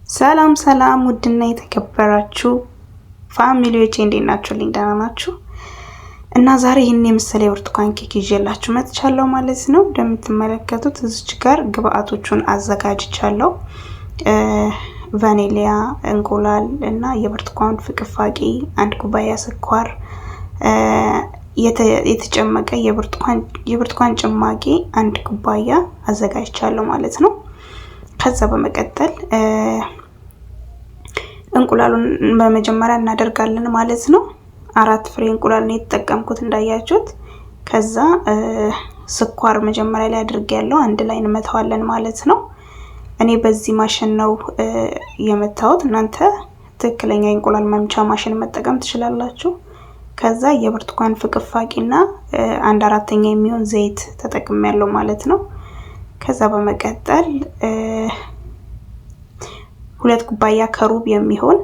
ሰላም ሰላም፣ ውድና የተከበራችሁ family ዎቼ እንዴት ናችሁ? ደህና ናችሁ? እና ዛሬ ይህን የመሰለ የብርቱካን ኬክ ይዤላችሁ መጥቻለሁ ማለት ነው። እንደምትመለከቱት እዚች ጋር ግብአቶቹን አዘጋጅቻለሁ። ቫኒሊያ፣ እንቁላል እና የብርቱካን ፍቅፋቂ፣ አንድ ኩባያ ስኳር፣ የተጨመቀ የብርቱካን ጭማቂ አንድ ኩባያ አዘጋጅቻለሁ ማለት ነው። ከዛ በመቀጠል እንቁላሉን በመጀመሪያ እናደርጋለን ማለት ነው። 4 ፍሬ እንቁላል ነው የተጠቀምኩት እንዳያችሁት። ከዛ ስኳር መጀመሪያ ላይ አድርጌያለሁ፣ አንድ ላይ እንመታዋለን ማለት ነው። እኔ በዚህ ማሽን ነው የመታሁት። እናንተ ትክክለኛ የእንቁላል መምቻ ማሽን መጠቀም ትችላላችሁ። ከዛ የብርቱካን ፍቅፋቂና 1/4 የሚሆን ዘይት ተጠቅሜያለሁ ማለት ነው። ከዛ በመቀጠል 2 ኩባያ ከሩብ የሚሆን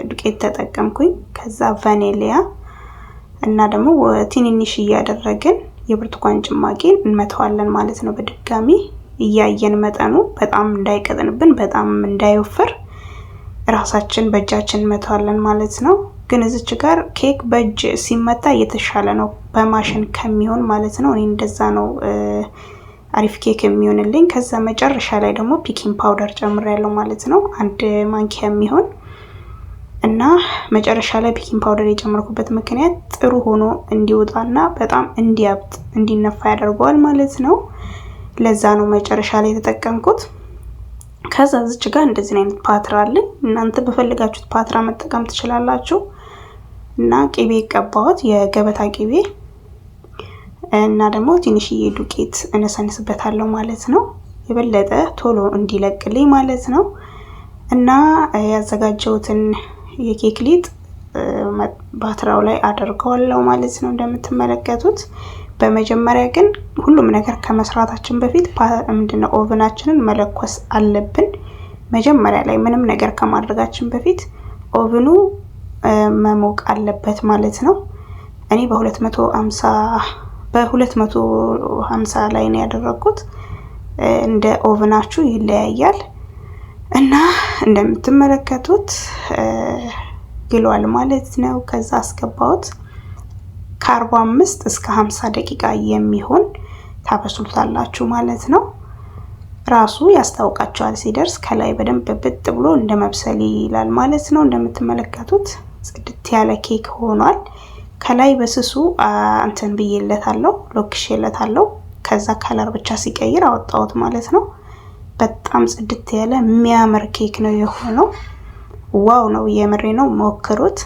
ዱቄት ተጠቀምኩኝ። ከዛ ቫኒሊያ እና ደግሞ ትንንሽ እያደረግን የብርቱካን ጭማቂ እንመተዋለን ማለት ነው። በድጋሚ እያየን መጠኑ በጣም እንዳይቀጥንብን በጣም እንዳይወፍር ራሳችን በእጃችን እንመተዋለን ማለት ነው። ግን እዚች ጋር ኬክ በእጅ ሲመታ እየተሻለ ነው በማሽን ከሚሆን ማለት ነው። እኔ እንደዛ ነው አሪፍ ኬክ የሚሆንልኝ። ከዛ መጨረሻ ላይ ደግሞ baking powder ጨምሬያለሁ ማለት ነው፣ 1 ማንኪያ የሚሆን። እና መጨረሻ ላይ baking powder የጨመርኩበት ምክንያት ጥሩ ሆኖ እንዲወጣና በጣም እንዲያብጥ እንዲነፋ ያደርገዋል ማለት ነው። ለዛ ነው መጨረሻ ላይ የተጠቀምኩት። ከዛ እዚች ጋር እንደዚህ አይነት ፓትራ አለኝ። እናንተ በፈለጋችሁት ፓትራ መጠቀም ትችላላችሁ። እና ቅቤ ቀባሁት፣ የገበታ ቅቤ፣ እና ደግሞ ትንሽዬ ዱቄት እነሰንስበታለሁ ማለት ነው። የበለጠ ቶሎ እንዲለቅልኝ ማለት ነው። እና ያዘጋጀሁትን የኬክ ሊጥ ባትራው ላይ አደርገዋለሁ ማለት ነው እንደምትመለከቱት። በመጀመሪያ ግን ሁሉም ነገር ከመስራታችን በፊት ምንድነው oven ኣችንን መለኮስ አለብን። መጀመሪያ ላይ ምንም ነገር ከማድረጋችን በፊት oven ኑ መሞቅ አለበት ማለት ነው። እኔ በ250 ላይ ነው ያደረኩት። እንደ oven ኣችሁ ይለያያል። እና እንደምትመለከቱት ግሏል ማለት ነው። ከዛ አስገባሁት። ከ45 እስከ 50 ደቂቃ የሚሆን ታበስሉታላችሁ ማለት ነው። ራሱ ያስታውቃቸዋል ሲደርስ ከላይ በደንብ ብጥ ብሎ እንደ መብሰል ይላል ማለት ነው። እንደምትመለከቱት ጽድት ያለ ኬክ ሆኗል። ከላይ በስሱ እንትን ብዬለታለሁ፣ ሎክሼለታለሁ። ከዛ color ብቻ ሲቀይር አወጣሁት ማለት ነው። በጣም ጽድት ያለ የሚያምር ኬክ ነው የሆነው። wow ነው፣ የምሬ ነው፣ ሞክሩት።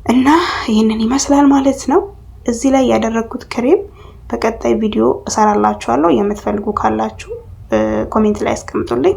እና ይህንን ይመስላል ማለት ነው። እዚህ ላይ ያደረግኩት ክሬም በቀጣይ ቪዲዮ እሰራላችኋለሁ። የምትፈልጉ ካላችሁ comment ላይ አስቀምጡልኝ።